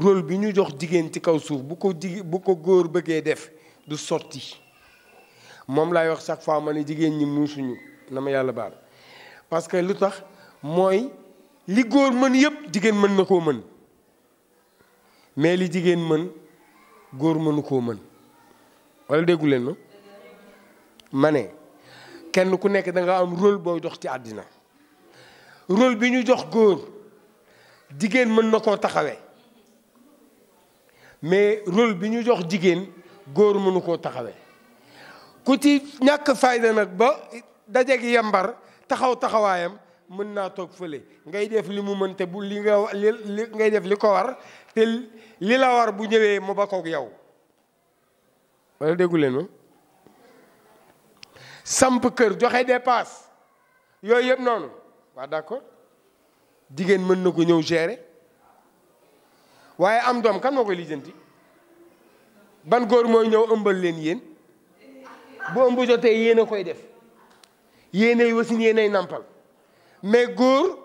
rôle bi ñu jox jigéen ci kaw suuf bu ko góor bëggee def du sotti moom laay wax chaque fois ma ne jigéen ñi muusuñu na ma yàlla baal parce que lu tax mooy li góor mën yëpp jigéen mën na koo mën mais li jigéen mën góor mënu koo mën wala déggu leen ma ne kenn ku nekk da nga am rôle booy dox ci àddina rôle bi ñu jox góor jigéen mën na koo taxawee mais rôle bi ñu jox jigéen góor mënu koo taxawee ku ci ñàkk fayda nag ba dajeeg yambar taxawaayam mën naa toog fële ngay def li mu mën te bu li ngay def li ko war te li la war bu ñëwee mu ba koog yow wala déggu leen ma samp kër joxe dépasse yooyu yëpp noonu waaw d'accord jigéen mën na ko ñëw gérer waaye am doom kan moo koy lijjanti ban góor mooy ñëw ëmbal leen yéen bu ëmb jotee yéen a koy def yéenay wasin yéenay nampal mais góor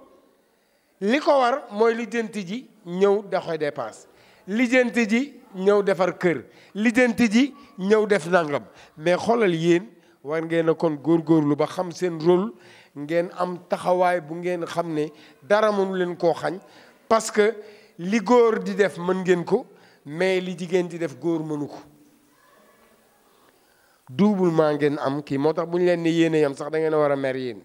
li ko war mooy lijjanti ji ñëw doxe dépense lijjanti ji ñëw defar kër lijjanti ji ñëw def nangam mais xoolal yéen war ngeen a kon góorgóorlu ba xam seen rôle ngeen am taxawaay bu ngeen xam ne dara mënu leen koo xañ parce que li góor di def mën ngeen ko mais li jigéen di def góor mënu ko doublement ngeen am kii moo tax bu ñu leen ne yéen a yam sax da ngeen a war a mer yéen